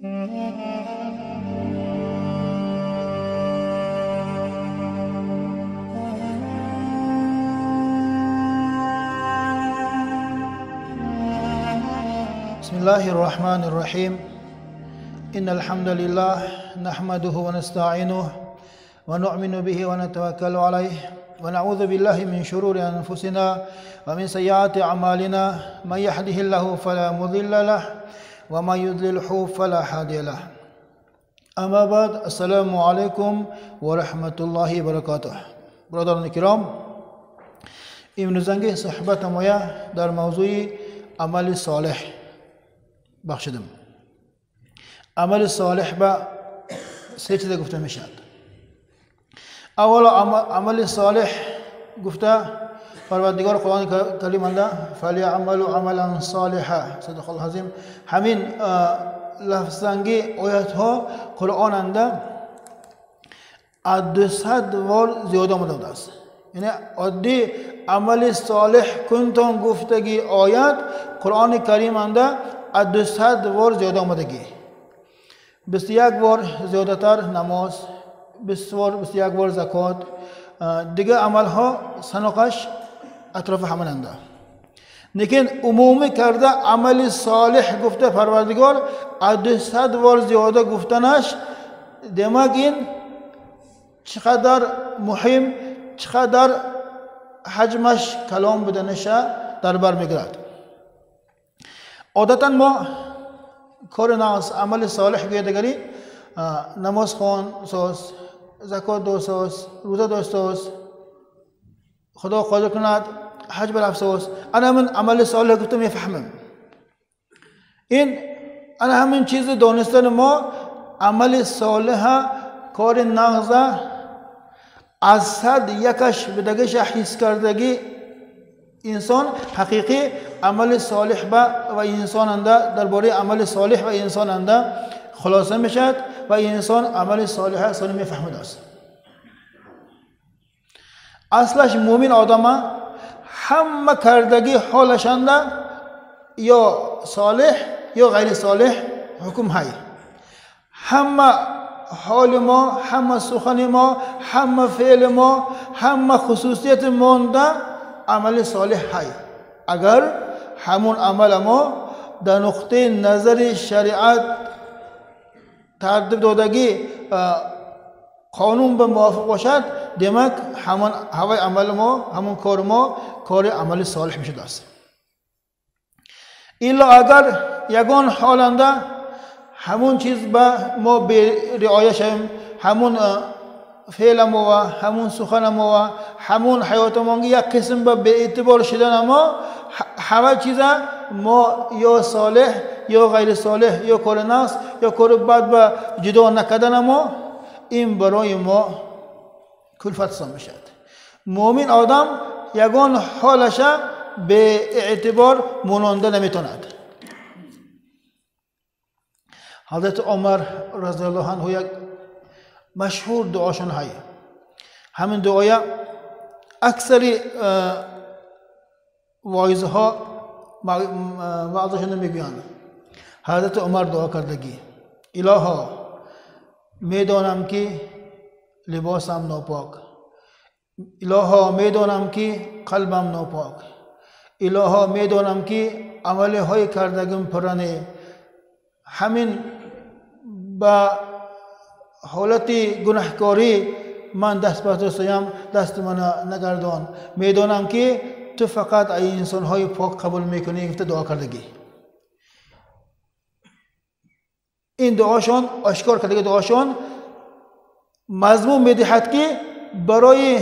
بسم الله الرحمن الرحيم. إن الحمد لله نحمده ونستعينه ونؤمن به ونتوكل عليه ونعوذ بالله من شرور أنفسنا ومن سيئات أعمالنا. من يهده الله فلا مضل له ومن يضلله فلا هادي له. أما بعد، السلام عليكم ورحمة الله وبركاته. برادران کرام، امروزنگی صحبت مایا در موضوع عمل صالح بخشیدم. عمل صالح به سه چیز گفته میشد. اول عمل صالح گفته پروردگار قرآن کریم انده فلیعملوا عملا صالحا، صدق الله العظیم. همین لفظنگی آیت ها قرآن انده از 200 بار زیاد آمده است. یعنی عادی عمل صالح کنتون گفتگی آیت قرآن کریم انده از 200 بار زیاد آمدگی. 21 بار زیادتر نماز، 21 بار زکات، دیگه عملها سنقش اطراف هماننده. لیکن عمومی کرده عمل صالح گفته پروردگار از 200 بار زیاده گفتنش، دماغ این چقدر مهم، چقدر حجمش کلام بدنشه در بر میگیرد. عادتا ما کار ناس عمل صالح گویه دیگری نماز خوان ساز، زکات دو ساز، روزه دو ساز، خدا قادر کند حج بر افسوس. انا من عمل صالح گفتم میفهمم. این انا همین چیز دانستن ما عمل صالح کار نغزه از صد یکش بدگش حس کردگی انسان حقیقی عمل صالح با و انسان انده درباره عمل صالح و انسان انده خلاصه میشد و انسان عمل صالح سال میفهمد است. اصلش مؤمن آدم همه کردگی حالش انده یا صالح یا غیر صالح حکم های. همه حال ما، همه سخن ما، همه فعل ما، همه خصوصیت مانده عمل صالح های. اگر همون عمل ما در نقطه نظر شریعت ترتیب دادگی قانون به موافق باشد، demak همون هوای عمل ما، همون کار ما کار عمل صالح میشد است. الا اگر یگان حالنده همون چیز به ما به رعایت شویم، همون فعل ما و همون سخن ما و همون حیات ما یک قسم به اعتبار شدن ما، همه چیز ما یا صالح یا غیر صالح یا کار نقص یا کار بد و جدا نکردن ما، این برای ما کلفت سام میشد. مؤمن آدم یگان حالش به اعتبار ماننده نمیتواند. حضرت عمر رضی الله عنه یک مشهور دعاشون های، همین دعای اکثری واعظها وعظشون میگویند. حضرت عمر دعا کردگی: الها میدانم که لباسم ناپاک، الها میدانم که قلبم ناپاک، الها میدانم که عمل های کردگیم پرانه، همین با حالت گناهکاری من دست به سویم، دست من نگردان، میدانم که تو فقط ای انسانهای پاک قبول میکنی. گفته دعا کردگی. این دعاشان آشکار کردگی، دعاشان مضمون میدهد که برای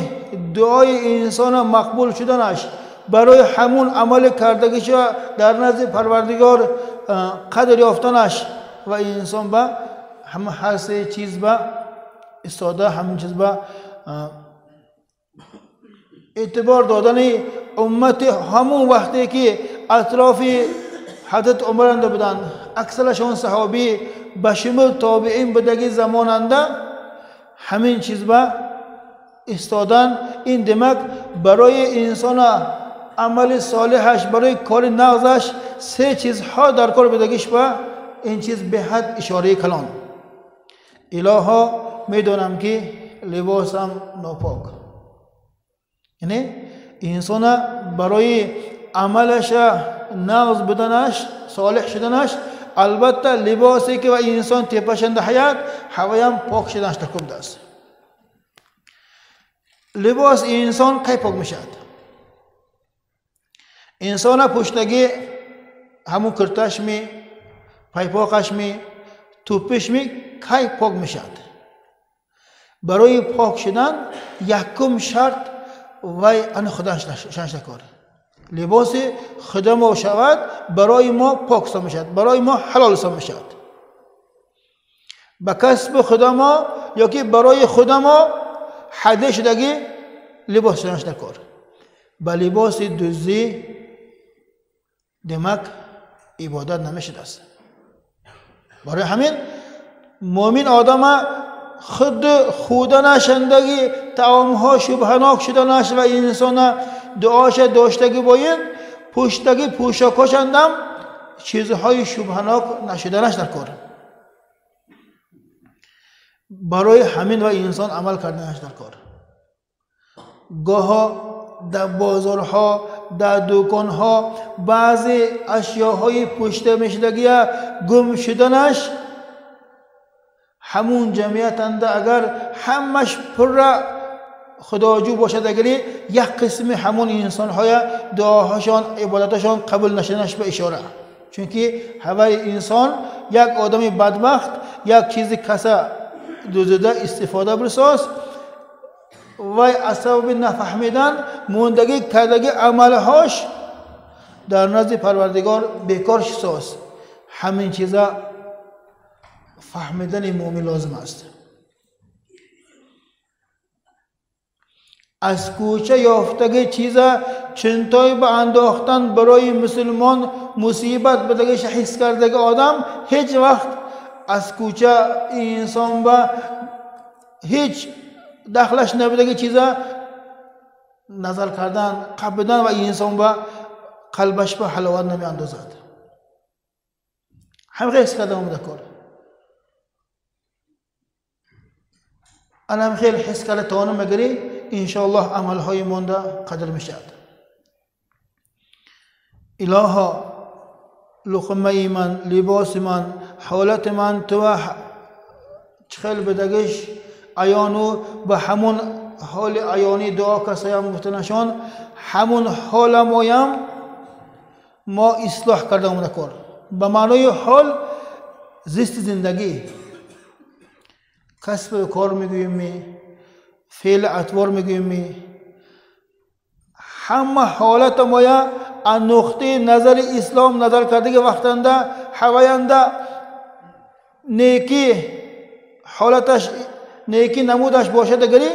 دعای انسان مقبول شدنش، برای همون عمل کردگیش در نزد پروردگار قدر یافتنش و انسان به همه هر سه چیز به استاده، همین چیز به اعتبار دادن امت همون وقتی که اطراف حضرت عمر انده بودن، اکثرشان صحابی به شمول تابعین بدگی زمان انده، همین چیز به استادن. این دمک برای انسان عمل صالحش، برای کار نغزش سه چیزها در کار بدگیش به ин чиз беҳад ишораи калон. Илоҳо, медонам ки либосам нопок. Яъне инсона барои амалаша нағз буданаш, солеҳ шуданаш, албатта либосе ки ва инсон тепашанда ҳаят, ҳаваям пок шуданаш такуб аст. Либос инсон кай пок мешавад? Инсона пуштаги ҳамун кирташ ми, пайпоқаш ми, тӯпиш ми кай пок мешавад? Барои пок шудан якум шарт вай ана худаш шаншакор. Либоси худамо шавад, барои мо пок ҳисоб мешавад, барои мо ҳалол ҳисоб мешавад. Ба касби худамо ёки барои худамо ҳадя шудагӣ либос шаншакор. Ба либоси дуздӣ демак ибодат намешудааст. Барои ҳамин мӯмин одама худ хӯданашандагӣ таомҳо шубҳанок шуданаш ва инсона дуоша доштагӣ бояд пуштагӣ пӯшокҳошандам чизҳои шубҳанок нашуданаш дар кор. Барои ҳамин ва инсон амал карданаш дар кор. Гоҳо дар бозорҳо, дар дуконҳо баъзе ашёҳои пушта мешудагия гум шуданаш ҳамун ҷамъиятанда агар ҳамаш пурра худоҷӯ бошад, агари як қисми ҳамун инсонҳоя дуоҳошон, ибодаташон қабул нашуданаш ба ишора. Чунки ҳаваи инсон як одами бадбахт як чизи каса дуздида истифода бирсоз, вай аз сабаби нафаҳмидан мондагӣ кардагӣ амалҳош дар назди Парвардигор бекор шисоз. Ҳамин чиза фаҳмидани мӯмин лозим аст. Аз кӯча ёфтаги чиза чинтой ба андохтан барои мусулмон мусибат будагиша ҳис кардаги одам ҳеҷ вақт аз кӯча инсон ба ҳеҷ дахлаш набудаги чиза назар кардан, қабидан ва инсон ба қалбаш ба ҳаловат намеандозад. Ҳамин ҳис карда омада кор. Анам хел ҳис карда тавонам мегирӣ, иншоаллоҳ амалҳои монда қадр мешавад. Илоҳо, луқмаи ман, либоси ман, ҳолати ман ту чӣ хел будагиш аёну ба ҳамун ҳоли аёнӣ дуо касоям гуфтанашон, ҳамун ҳоламоям мо ислоҳ карда омада кор. Ба маънои ҳол зисти зиндагӣ, касбу кор мегӯем, феъли атвор мегӯем, ҳама ҳолата моя аз нуқтаи назари ислом назар кардаги вақтанда ҳаваянда некӣ ҳолаташ некӣ намудаш бошад, агари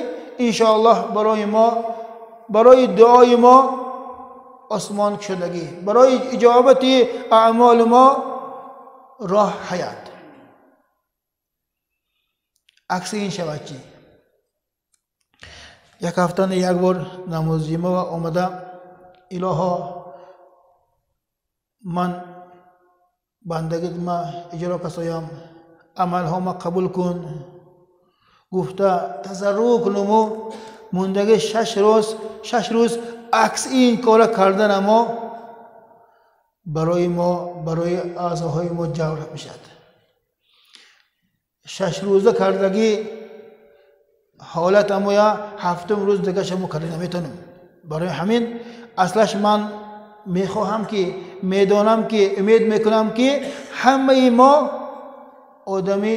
иншоаллоҳ барои мо, барои дуои мо осмон кушодагӣ, барои иҷобати аъмоли мо роҳ ҳаят. Акси ин шавад чӣ? Як ҳафта як бор намози ҷумъа ва омада, илоҳо, ман бандагит ма иҷро касоям, амалҳо ма қабул кун гуфта тазарруъ кунуму мондаги 6 рӯз акс ин кора кардан мо барои мо, барои аъзоҳои мо ҷавр мешавад. 6 рӯза кардагӣ ҳолат амоя ҳафтум рӯз дигаша мо карда наметонем. Барои ҳамин аслаш ман мехоҳам ки, медонам ки, умед мекунам ки ҳамаи мо одами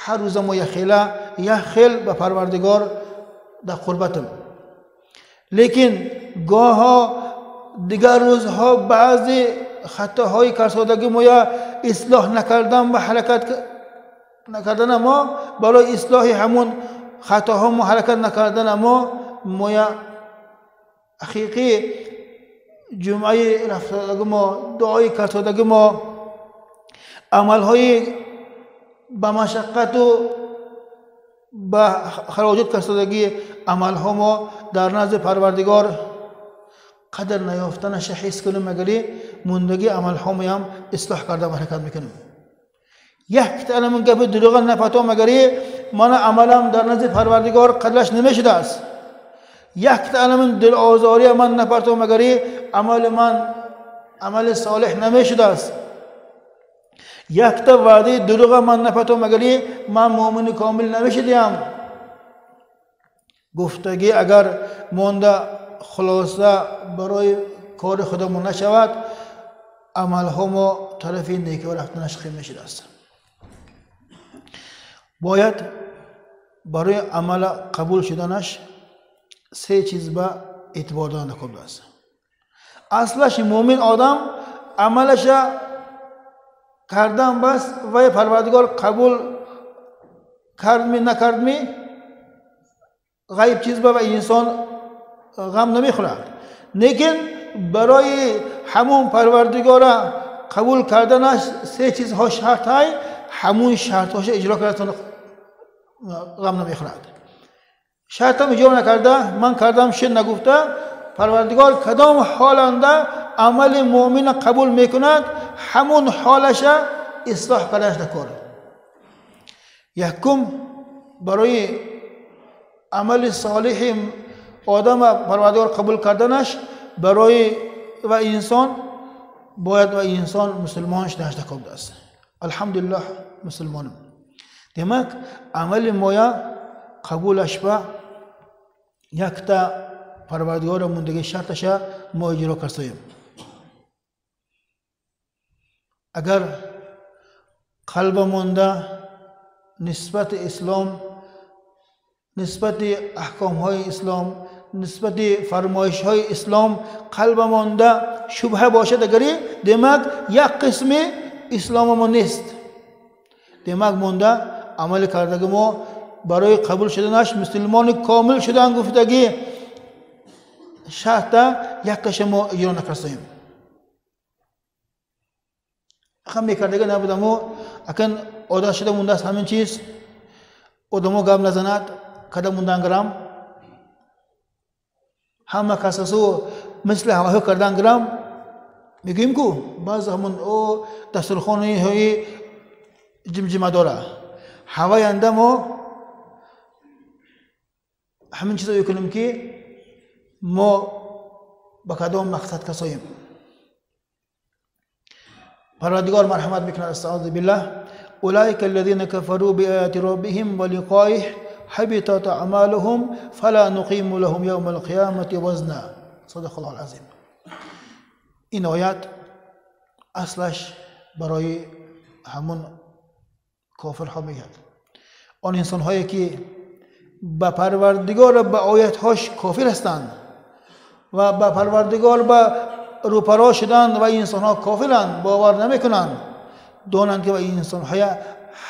ҳар рӯза мо якхела як хел ба Парвардигор дар қурбатем, лекин гоҳо дигар рӯзҳо баъзе хатоҳои карсодагӣ моя ислоҳ накардан ва ҳаракат накардана мо барои ислоҳи ҳамун хатоҳо мо ҳаракат накардана мо моя ҳақиқӣ ҷумъаи рафтодагӣ мо, дуои карсодагӣ мо, амалҳои ба машаққату ба хароҷот карсодагӣ амалҳо мо дар назди Парвардигор қадр наёфтанаша ҳис кунем, агари мондагӣ амалҳо моям ислоҳ карда ҳаракат мекунем. Якта анамун гапи дурӯға напартом агари мана амалам дар назди Парвардигор қадраш намешудааст. Якта анамун дилозория ман напартом агари амали ман амали солеҳ намешудааст. Якта ваъдаи дурӯға ман напартом агари ман муъмини комил намешудиям. Гуфтагӣ агар монда хулоса барои кори худамон нашавад, амалҳо мо тарафи некиҳо рафтанаш қийин мешудааст. Бояд барои амала қабул шуданаш се чиз ба эътибор дода кардааст. Аслаш муъмин одам амалаша кардан бас вай Парвардигор қабул кардми накардми ғайб чиз ба ва инсон ғам намехӯрад. Лекин барои ҳамун Парвардигора қабул карданаш се чизҳо шарт ҳай, ҳамун шартҳоша иҷро кардан ғам намехӯрад. Шартам иҷро накарда, ман кардам шир нагуфта, Парвардигор кадом ҳоланда амали муъмина қабул мекунад, ҳамун ҳолаша ислоҳ карданаш дар кор. Якум, барои амали солиҳи одама Парвардигор қабул карданаш барои ва инсон бояд ва инсон мусулмон шуданаш дар кор аст. Алҳамдулиллаҳ, мусулмонам. Демак, амали моя қабулаш ба якта Парвардигора мундаги шарташа мо иҷро карсоем. Агар қалбамонда нисбати ислом, нисбати аҳкомҳои ислом, нисбати фармоишҳои ислом қалбамонда шубҳа бошад агари, демак як қисми исломамон нест. Демак монда амали кардаги мо барои қабул шуданаш мусулмони комил шудан гуфтагӣ шарта якташа мо иҷро накарсоем. Ҳам мекардага набудамо, акн одат шуда мондааст ҳамин чиз, одамо гап назанад, када мондан гирам, ҳама касасу мисли ҳаваҳо кардан гирам, мегӯем ку баъзе ҳамон о дастурхонаҳои ҷимҷима дора ҳаваянда мо ҳамин чизо мекунем ки мо ба кадом мақсад касоем. Парвардигор марҳамат мекунад, астаъузу биллаҳ: улайка аллазина кафару биаяти роббиҳим ва лиқоиҳ ҳабитат аъмалуҳум фала нуқиму лаҳум явма алқиямати вазна. Садақаллоҳу алазим. Ин оят аслаш барои ҳамун кофирҳо мегӯяд. Он инсонҳое ки ба Парвардигор ба оятҳош кофир ҳастанд ва ба Парвардигор ба рӯпаро шуданд ва инсонҳо кофиранд, бовар намекунанд, донанд ки ва инсонҳоя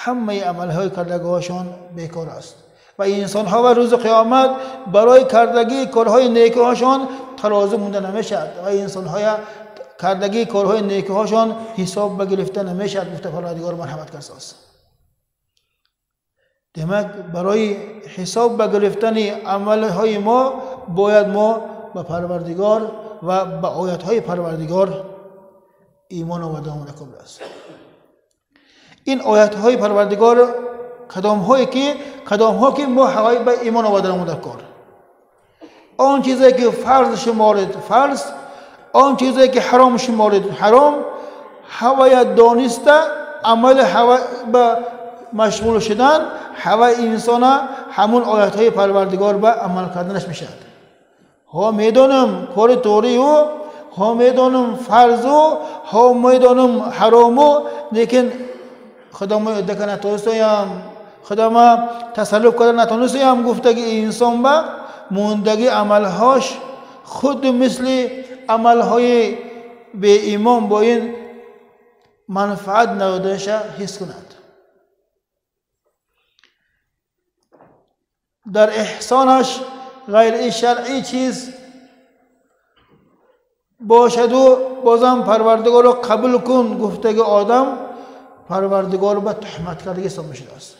ҳамаи амалҳои кардагиҳошон бекор аст ва инсонҳо ва рӯзи қиёмат барои кардагии корҳои некиҳошон тарозу монда намешавад ва инсонҳоя кардагии корҳои некиҳошон ҳисоб ба гирифта намешавад, гуфта Парвардигор марҳамат кардааст. Демак, барои ҳисоб ба гирифтани амалҳои мо бояд мо ба Парвардигор ва ба оятҳои Парвардигор имон оварда омода кардааст. Ин оятҳои Парвардигор кадомҳое ки кадомҳо ки мо ҳавои ба имон оварда омода кор. Он чизе ки фарз шуморид фарз, он чизе ки ҳаром шуморид ҳаром, ҳавая дониста амали ҳава ба машғул шудан ҳаваи инсона ҳамун оятҳои Парвардигор ба амал карданаш мешавад. Ҳо медонам кори ториу, ҳо медонам фарзу, ҳо медонам ҳарому, лекин худомо иддака натонистаям, худома тасаллуф карда натонистаям гуфтаги инсон ба мондаги амалҳош худ мисли амалҳои беимон бо ин манфаат надодаша ҳис кунад. Дар эҳсонаш ғайри шаръӣ чиз бошаду бозам Парвардигорро қабул кун гуфтаги одам Парвардигор ба туҳмат кардаги ҳисоб мешудааст.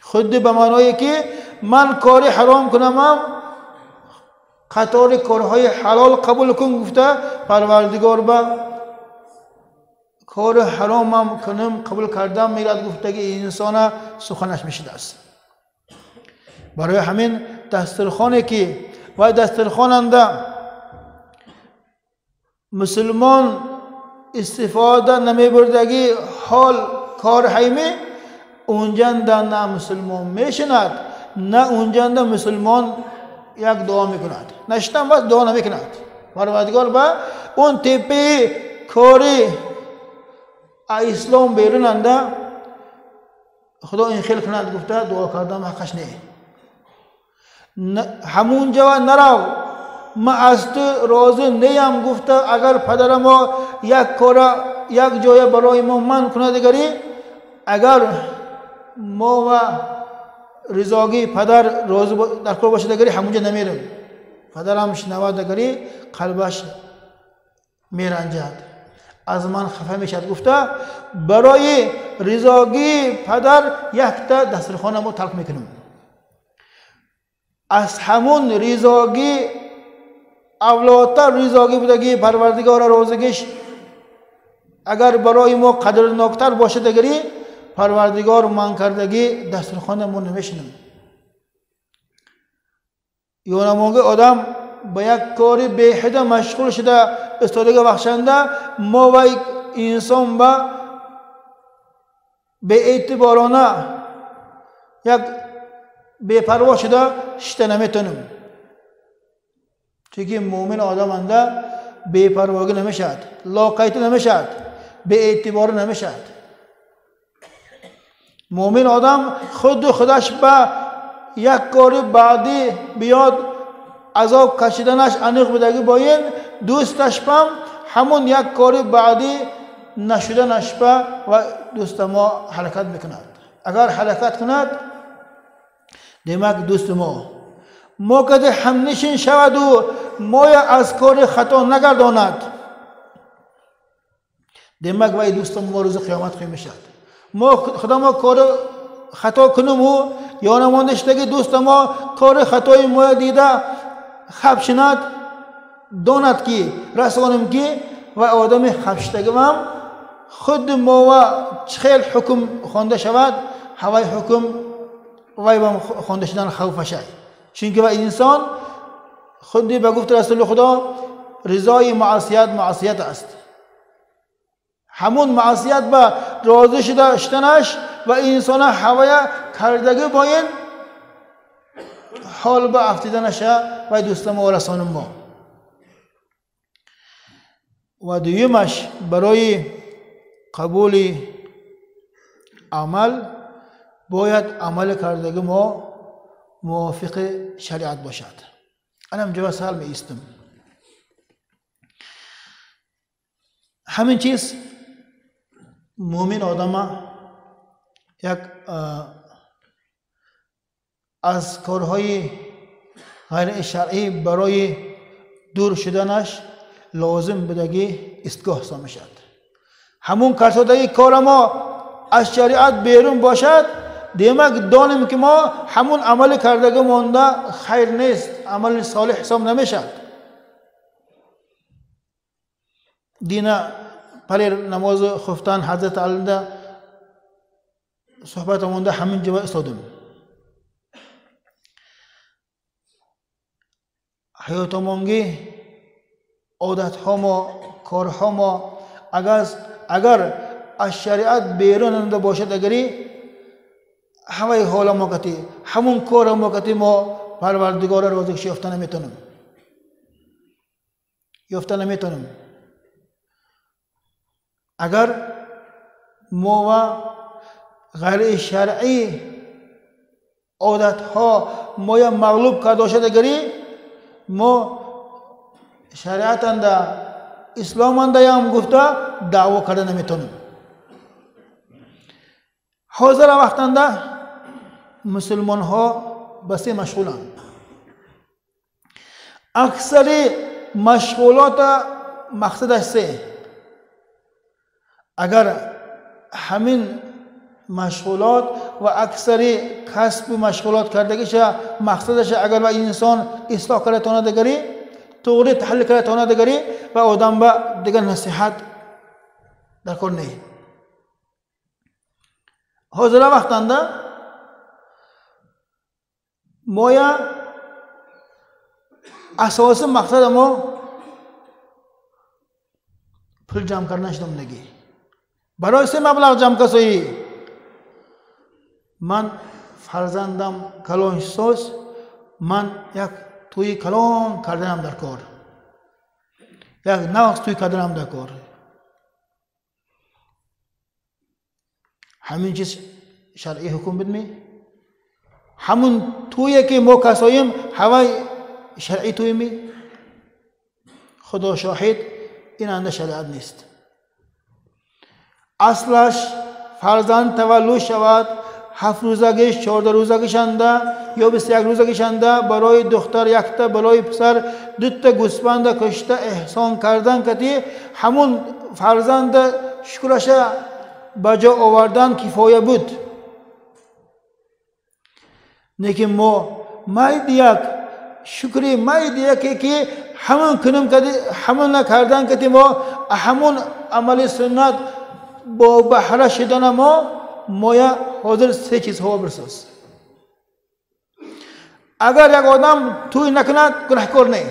Худди ба маъное ки ман кори ҳаром кунамам, қатори корҳои ҳалол қабул кун гуфта Парвардигор ба кори ҳаромам кунам қабул кардам мерад гуфтаги инсона суханаш мешидааст. Барои ҳамин дастурхоне ки вай дастурхонанда мусулмон истифода намебурдаги ҳол кор ҳайме унҷанда на мусулмон мешинад, на унҷанда мусулмон як дуо мекунад. Нашитан бас дуо намекунад. Парвардигор ба он теппаи кори ислом берунанда худо ин хел кунад гуфта дуо кардан ҳаққаш не. Ҳамун ҷава нарав, ман аз ту розӣ неям гуфта агар падара мо як кора як ҷоя барои мо манъ кунад дигарӣ, агар мо ва ризогии падар розӣ дар кор бошад дигарӣ ҳамунҷа намерем. Падарам шинавад дигарӣ қалбаш меранҷад, аз ман хафа мешавад гуфта барои ризогии падар якта дастурхона мо талқ мекунем. Аз ҳамун ризогӣ авлодтар ризогӣ будагӣ парвардигора розигиш агар барои мо қадрноктар бошад дигарӣ парвардигор манъ кардагӣ дастурхона мо намешинем. Ёнамонги одам ба як кори беҳида машғул шуда истодага бахшанда мо вай инсон ба беэътиборона як бепарво шуда шита наметонем. Чунки мӯмин одаманда бепарвогӣ намешавад, лоқайдӣ намешавад, беэътиборӣ намешавад. Мӯмин одам худу худаш ба як кори баъдӣ биёд азоб кашиданаш аниқ будагӣ бо ин дӯсташ пам ҳамун як кори баъдӣ нашуданаш па ва дӯста мо ҳаракат мекунад. Агар ҳаракат кунад, демак дӯсти мо каде ҳамнишин шаваду моя аз кори хато нагардонад, демак вай дӯста мо рӯзи қиёмат хоҳ мешавад. Мо худамо кори хато кунуму ё намондаштаги дӯста мо кори хатои моя дида хабшинад, донад ки расонем ки ва одами хабшидагивам худи мова чӣ хел ҳукм хонда шавад, ҳавай ҳукм вай ба хонда шудан хавфашай. Чунки ва инсон худи ба гуфти расули худо ризои маъсият маъсият аст. Ҳамун маъсият ба розӣ шуда шуданаш ва инсона ҳавая кардагӣ бо ин ҳол ба афтиданаша вай дӯста мо расоним мо. Ва дуюмаш барои қабули амал бояд амали кардагӣ мо мувофиқи шариат бошад. Анам ҷава сал меистам. Ҳамин чиз мӯмин одама як аз корҳои ғайришаръӣ барои дур шуданаш лозим будагӣ истгоҳ ҳисоб мешавад. Ҳамун кардагии кора мо аз шариат берун бошад, демак донем ки мо ҳамун амали кардагӣ монда хайр нест, амали солеҳ ҳисоб намешавад. Дина палер намози хуфтан ҳазрат Алида суҳбат монда ҳамин ҷо истодем. Ҳаётомонги одатҳо мо, корҳо мо агар аз шариат берун анда бошад, агари ҳамаи ҳола мо кати, ҳамун кора мо кати мо парвардигора розигиш ёфта наметонем. Ёфта наметонем. Агар мо ва ғайри шаръӣ одатҳо моя мағлуб карда бошад, агари мо шариатанда исломандаям гуфта даъво карда наметонем. Ҳозира вақтанда мусулмонҳо ба се машғуланд. Аксари машғулота мақсадаш се. Агар ҳамин машғулот ва аксари касбу машғулот кардагиша мақсадаша агар ва инсон ислоҳ карда тонад, агари туғри таҳлил карда тонад, агари ва одам ба дигар насиҳат در کار نه. حاضر وقتنده مایا اساس مقصد ما پول جمع کردن شدم نگی. برای سه مبلغ جمع کسایی من فرزندم کلان ساز، من یک توی کلان کردنم در کار، یک نقص توی کردنم در کار. همین چیز شرعی حکم بدمی؟ همون تویی که ما کساییم هوای شرعی توی می؟ خدا شاهد این انده شریعت نیست. اصلش فرزند تولد شود 7 روزگیش 14 روزگیش انده یا 21 روزگیش انده برای دختر یکتا برای پسر دوتا گوسفند کشته احسان کردن کتی همون فرزند شکرش بجا آوردن کفایه بود. لیکن ما ماید یک شکری ماید یکی که همون کنم کدی همون نکردن کتی ما همون عمل سنت با بهره شدن ما حاضر سه چیزها برساز. اگر یک آدم توی نکند گناهکار نه.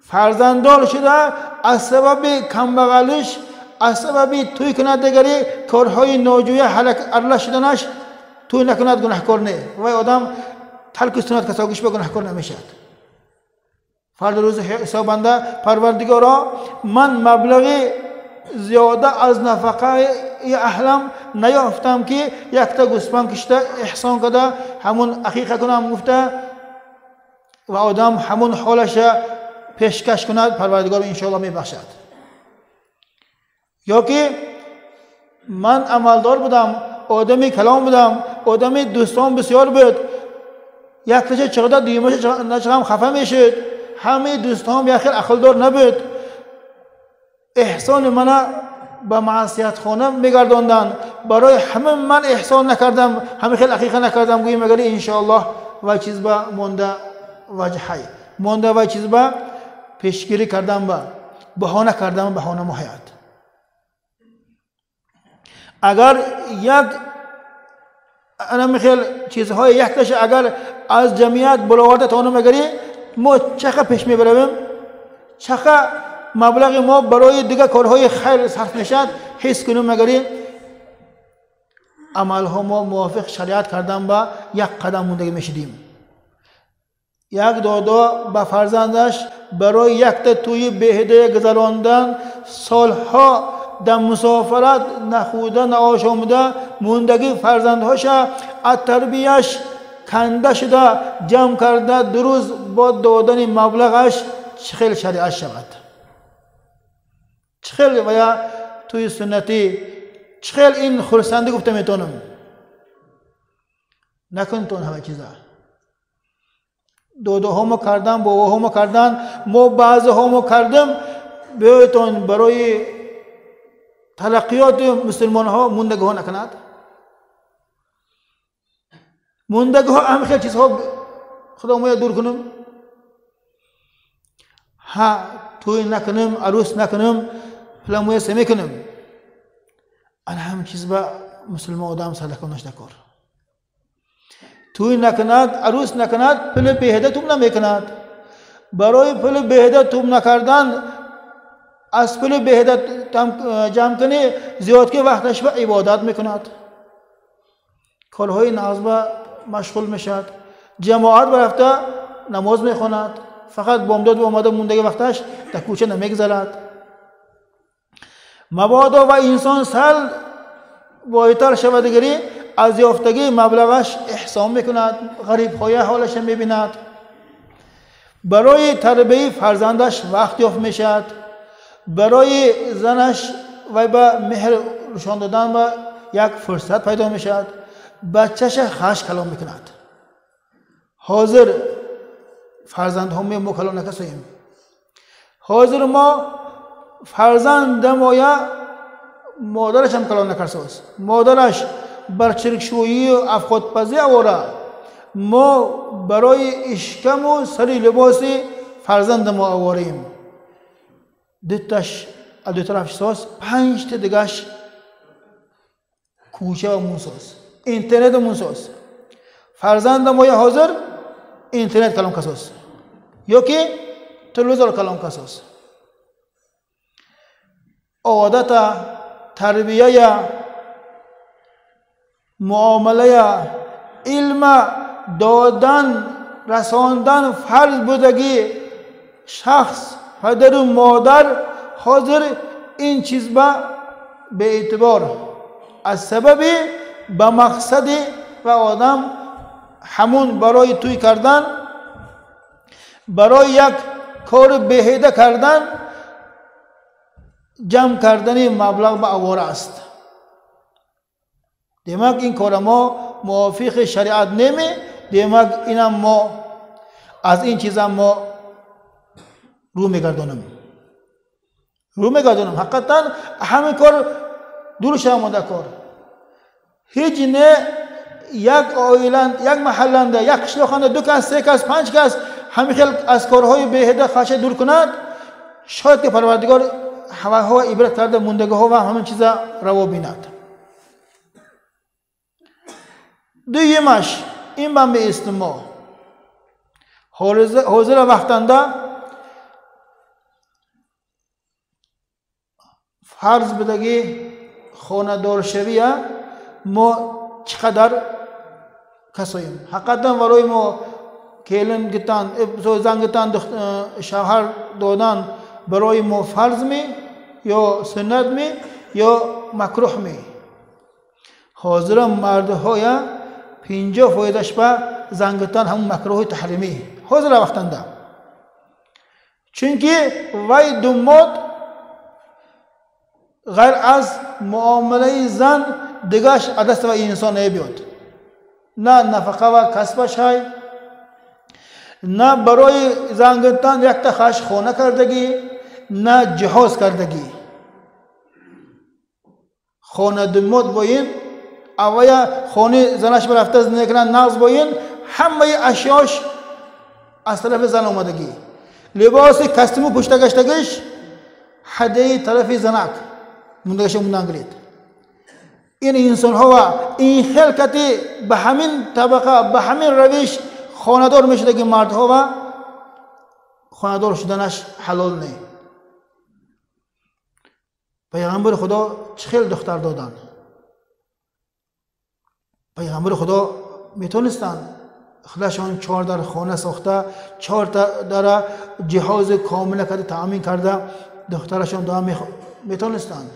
فرزنددار شده از سبب کمبغلش از سبب توی کند دیگری کارهای ناجویه حلق ارله شدنش توی نکند گناهکار نه. و آدم ترک سنت کساگیش به گناهکار نمیشد. فرد روز حسابنده پروردگارا من مبلغ زیاده از نفقه اهلم نیافتم که یک تا گوسفند کشته احسان کرده همون عقیقه کنم گفته و آدم همون حالش پیشکش کند پروردگار انشاءالله میبخشد. یا که من عملدار بودم، آدمی کلام بودم، آدمی دوستان بسیار بود، یک تاشه چقدر دیمش نچقدر خفه میشد، همه دوستان یک خیلی عقلدار نبود، احسان من به معصیت خانه میگرداندن، برای همه من احسان نکردم، همه خیلی عقیقه نکردم، گویی مگری انشاءالله و چیز به مونده وجهی مونده و چیز به پیشگیری کردم به بهانه کردم بهانه محیط. اگر یک انا میخیل چیزهای یک تاشه اگر از جمعیت بلاورده تانو مگری ما چقدر پیش میبریم، چقدر مبلغ ما برای دیگه کارهای خیر صرف میشد حس کنیم مگری عملها ما موافق شریعت کردن با یک قدم موندگی میشدیم. یک دادا به فرزندش برای یک تا توی بهده گذراندن سالها در مسافرت نخوده نآشامده موندگی فرزندهاش از تربیهش کنده شده جمع کرده دو روز با دادن مبلغش چخیل شریعت شود، چخیل و یا توی سنتی چخیل این خرسندی گفته میتونم نکن تون همه چیزا داده ها کردن بابا ها کردن ما بعض ها کردم بیایتون برای تلقیات مسلمان ها موندگی ها نکند، موندگی ها هم خیلی چیزها خدا ما دور کنم، ها توی نکنم عروس نکنم پلموی سمی کنم، انا هم چیز با مسلمان آدم صدقه نشده کار توی نکند عروس نکند پل بهده توم نمیکند. برای پل بهده توم نکردن از پل بهده جمع کنی زیاد که وقتش به عبادت میکند، کارهای ناز به مشغول میشد، جماعت برفته نماز میخواند، فقط بامداد و آمده موندگی وقتش در کوچه نمیگذرد. مبادا و انسان سل بایتر شود دیگری از یافتگی مبلغش احسان میکند، غریب های حالش میبیند، برای تربیه فرزندش وقت یافت میشد، برای زنش و به مهر نشان دادن و یک فرصت پیدا میشد، بچهش خش کلام میکند. حاضر فرزند هم ما کلام نکسیم، حاضر ما فرزند مایا مادرش هم کلام نکرساز، مادرش بر چرکشویی و افخودپزی آواره، ما برای اشکم و سری لباس فرزند ما آواریم. دوتاش از دو طرف ساز، 5 تا دیگهش کوچه و مونساز، اینترنت مونساز. فرزند ما حاضر اینترنت کلام کساس یا که تلویزیون کلام کساس. عادت تربیه معامله علم دادن رساندن فرض بودگی شخص پدر و مادر حاضر این چیز به اعتبار از سبب به مقصد و آدم همون برای توی کردن، برای یک کار بهیده کردن، جمع کردن مبلغ به آواره است. دیمک این کار ما موافق شریعت نمی، دیمک اینم ما از این چیزم ما رو میگردانم، رو میگردانم. حقیقتا همین کار دور آمده کار هیچ نه. یک آیلند، یک محلنده، یک قشلاخانه، 2 کس، 3 کس، 5 کس همین خیلی از کارهای بیهده خاشه دور کند، شاید که پروردگار هواها عبرت کرده موندگی ها و همین چیزا روا بیند. دویمش این بند استماع حاضر وقتنده فرض بدگی خانه‌دار شویه ما چقدر کساییم. حقیقتا برای ما کلن گتن زن گتن شوهر دادن برای ما فرض می یا سنت می یا مکروه می. حاضر مردهای 50% به زن گتن همون مکروه تحریمی حاضر وقتنده، چونکه وی دوماد غیر از معامله زن دیگهش دست و انسان نمیاد، نه نفقه و کسبش های، نه برای زن گرفتن یک تا خش خانه کردگی، نه جهاز کردگی. خانه دمود با این اویا خانه زنش برفته زندگی کنن نغز با این همه اشیاش از طرف زن آمدگی، لباس کستمو پشت گشتگیش هدیه طرف زنک موندگش موندن گرید. این انسان ها و این خلقتی به همین طبقه به همین روش خانه‌دار میشده که مردها و خانه‌دار شدنش حلال نه. پیغمبر خدا 40 دختر دادن. پیغمبر خدا میتونستن خودشان 4 در خانه ساخته، 4 در جهاز کامل کرده تأمین کرده دخترشان دعا میتونستن.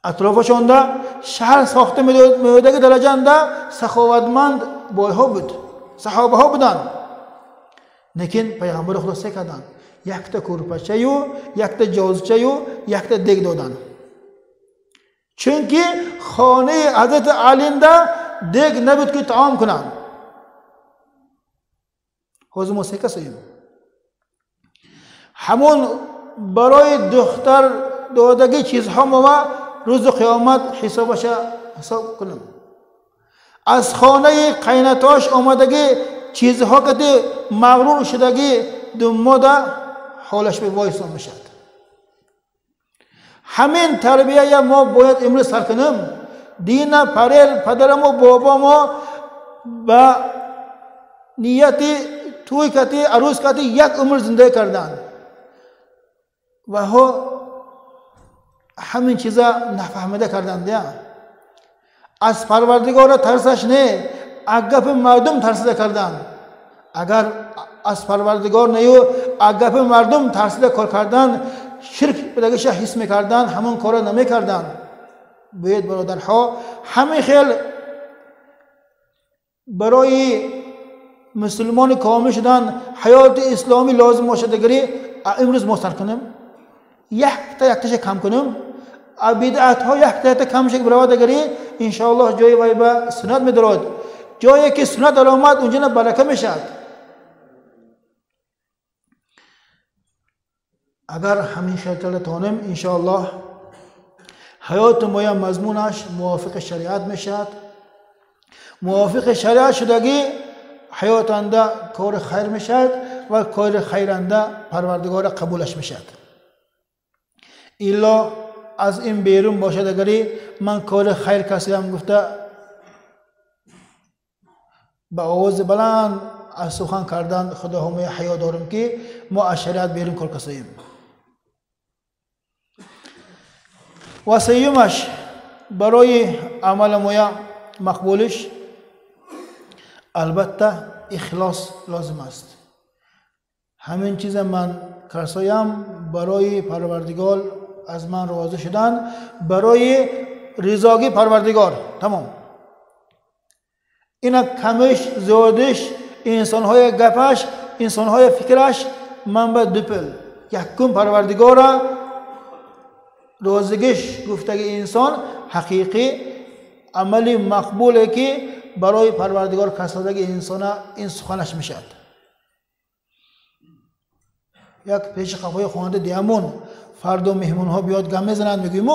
اطرافشان ده شهر ساخته میدوده که درجه ده سخاوتمند بایها بود، صحابه ها بودن. لیکن پیغمبر خدا سه کردن، یک تا کورپچه و یک تا جازچه و یک تا دیگ دادن. چونکه خانه حضرت علی ده دیگ نبود که طعام کنن. حوض ما سه کسیم همون برای دختر دادگی چیزها ما روز قیامت حسابش حساب کنم. از خانه قینتاش آمدگی چیزها که مغرور شدگی دماده حالش به وایسا میشد. همین تربیه ما باید امروز سر کنم. دین پدرم و بابا ما با نیت توی کتی عروس کتی یک عمر زندگی کردن و ها همین چیزا نفهمیده کردن دیگه. از پروردگار ترسش نه، از گپ مردم ترسیده کردن. اگر از پروردگار نه و از گپ مردم ترسیده کار کردن، شرک بدگیش حس میکردن، همون کارا نمیکردن. باید برادرها همین خیل برای مسلمان کامل شدن حیات اسلامی لازم باشه دیگری امروز ما سر کنیم، یک تا یک تاش کم کنیم، بدعت ها یک تا کم شه برای دیگری ان شاء الله جای وای به سنت میدراد. جایی که سنت درآمد اونجا برکه میشد. اگر همین خیال تانیم ان شاء الله حیات ما مضمونش موافق شریعت میشد. موافق شریعت شدگی حیات انده کار خیر میشد و کار خیر انده پروردگار قبولش میشد. الا از این بیرون باشد اگری من کار خیر کسی هم گفته به آواز بلند از سخن کردن خدا همه حیا دارم که ما از شریعت بیرون کار کسیم. و سیومش برای عمل مویا مقبولش البته اخلاص لازم است. همین چیز من کرسایم برای پروردگار از من راضی شدن، برای رضاگی پروردگار تمام. اینا کمش زیادش انسانهای گپش انسانهای فکرش من به دوپل یکم پروردگار روزگش گفتگی انسان حقیقی عمل مقبوله که برای پروردگار کسادگی انسان این سخنش میشد. یک پیش قفای خوانده دیامون فردا مهمون ها بیاد گم میزنند میگیم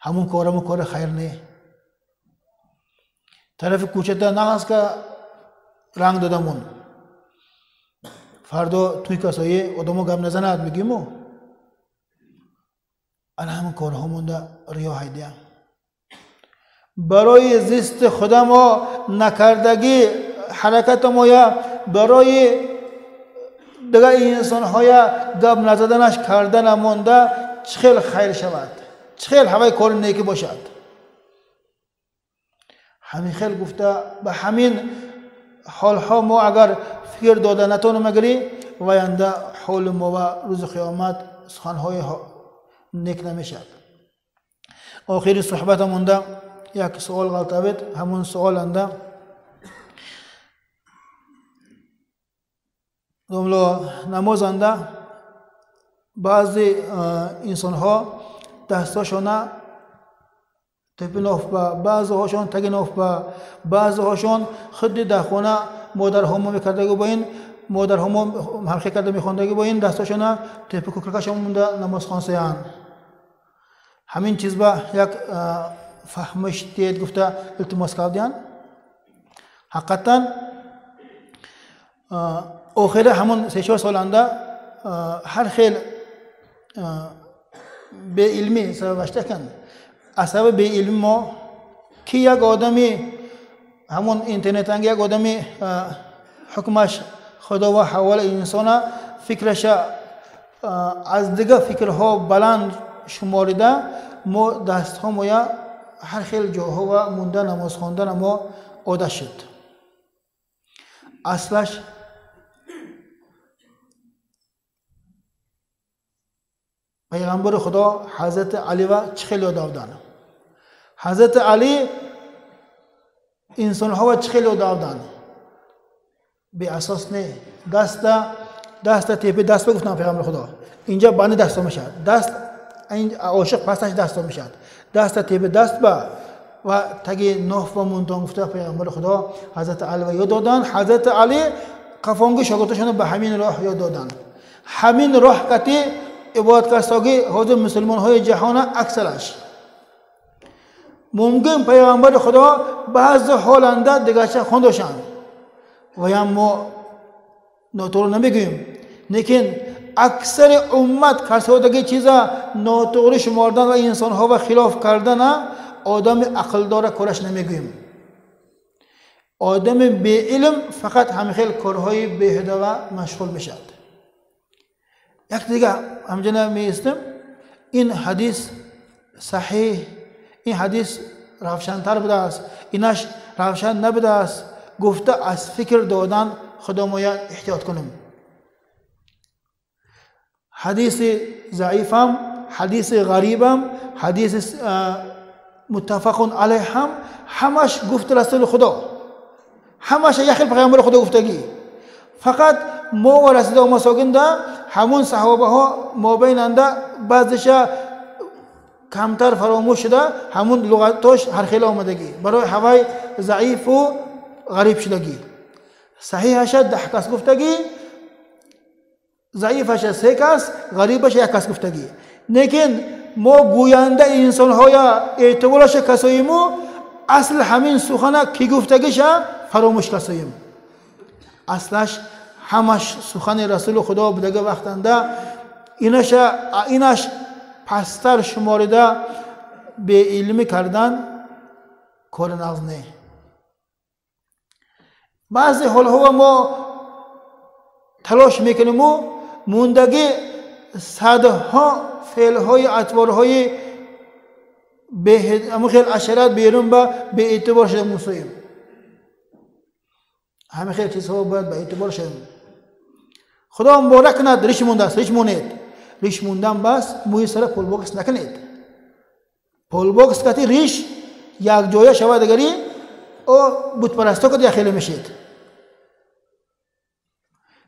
همون کارمون کار خیر نه. طرف کوچه تا نغز که رنگ دادمون فردا توی کسایی آدمو گم نزند میگیم انا همون کارها مونده ریا هایدیم. برای زیست خودم نکردگی حرکت مایا برای دیگه انسان های گپ نزدنش کردن مونده چخیل خیر شود، چخیل هوای کار نیکی باشد. همین خیل گفته به همین حالها ما اگر فکر داده نتونم اگری و حال ما و روز قیامت سخنهای نیک نمیشد. آخری صحبت مونده یک سوال غلطه بود، همون سوال انده جمله نماز انده بعضی انسان ها دستاشون تپی ناف با، بعضی هاشون تگی ناف با، بعضی هاشون خود در خانه مادر همو میکردگی با این مادر همو همخی کرده میخوندگی با این دستاشون تپی کوکرکشون مونده نماز خوانسیان. همین چیز با یک فهمش دید گفته التماس کردن. حقیقتا آخر همون 3-4 سال انده هر خیل به علمی سببش کن. از به علم ما که یک آدمی همون اینترنت انگ یک آدمی حکمش خدا و حوال انسان فکرش از دیگه فکرها بلند شماریده ما دست ها ما هر خیل جاها و مونده نماز خواندن ما عادت شد. اصلش پیغمبر خدا حضرت علی و چه خیلی یاد آوردن. حضرت علی انسان ها و چه خیلی یاد آوردن. بی اساس نه. دست تیپی دست بگفتن پیغمبر خدا. اینجا بانی دست میشد. دست این عاشق پسش دست میشد. دست تیپی دست با و تگی ناف و موندان گفته پیغمبر خدا حضرت علی و یاد دادن. حضرت علی قفانگی شاگردشون به همین راه یاد دادن. همین راه کتی عبادت کساگی حاضر مسلمان های جهان اکثرش ممکن پیغمبر خدا بعض حالنده دیگه چه خوندشن و یا ما ناتور نمیگیم، لیکن اکثر امت کسادگی چیزا ناتوری شماردن و انسان ها و خلاف کردن آدم عقل داره کارش نمیگیم. آدم بی علم فقط همخیل کارهای بیهوده و مشغول میشد. یک دیگه همچنین میستم این حدیث صحیح، این حدیث روشن‌تر بوده است، اینش روشن نبوده است. گفته از فکر دادن خدا ما احتیاط کنیم. حدیث ضعیفم، حدیث غریبم، حدیث متفق علیه هم همش گفت رسول خدا، همش یک خیل پیغمبر خدا گفتگی. فقط ما و رسول الله مساگنده همون صحابه ها ما بیننده بعضیش کمتر فراموش شده، همون لغتاش هر خیلی آمدگی برای هوای ضعیف و غریب شدگی. صحیحش 10 کس گفتگی، ضعیفش 3 کس، غریبش 1 کس گفتگی. لیکن ما گوینده انسان های اعتبارش کساییمو اصل همین سخنه کی گفتگیش فراموش کساییم. اصلش همش سخن رسول خدا بودگه وقتنده اینش پستر شمارده به علمی کردن کار نغز نه. بعضی حالها ما تلاش میکنیم و موندگی صدها فعلهای اطوارهای به خیل اشرات بیرون با به اعتبار شده موسویم. همه خیلی چیزها باید به اعتبار شده. خدا مبارک کند ریش مونده است، ریش مونید، ریش موندن بس موی سر پول باکس نکنید. پول باکس کتی ریش یک جایه شود دیگری او بت پرستا کد یک خیلی میشید.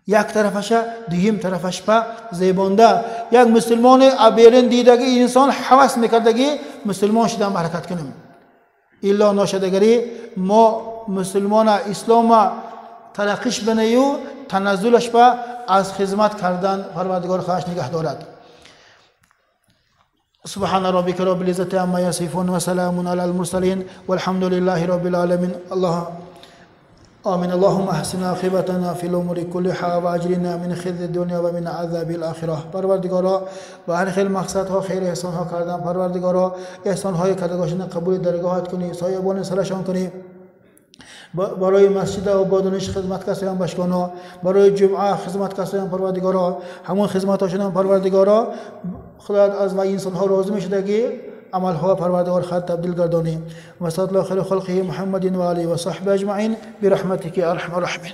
یک طرفش دویم طرفش با زیبانده. یک مسلمان ابیرن دیدگی انسان حوس میکردگی مسلمان شدن حرکت کنیم. الا ناشدگری ما مسلمان اسلام ترقیش بنیو تنزلش با از خدمت کردن پروردگار خواهش نگه دارد. سبحان ربك رب العزة عما يصفون وسلام على المرسلين والحمد لله رب العالمين. الله آمين. اللهم احسن عاقبتنا في الامور كلها واجرنا من خزي الدنيا ومن عذاب الاخره. پروردگارا با هر خیل مقصدها خیر احسانها کردن، پروردگارا احسانهای کردگاشون قبول درگاهت کنی، سایبان سرشان کنی. برای مسجد و بادونش خدمت کسایان باشکانا، برای جمعه خدمت کسایان پروردگارا، همون خدمتاشون پروردگارا خدا از و انسان ها راضی میشده که عمل ها پروردگار خود تبدیل گردانی. و صلی الله خیر خلقه محمد و علیه و صحبه اجمعین برحمتک ارحم الراحمین.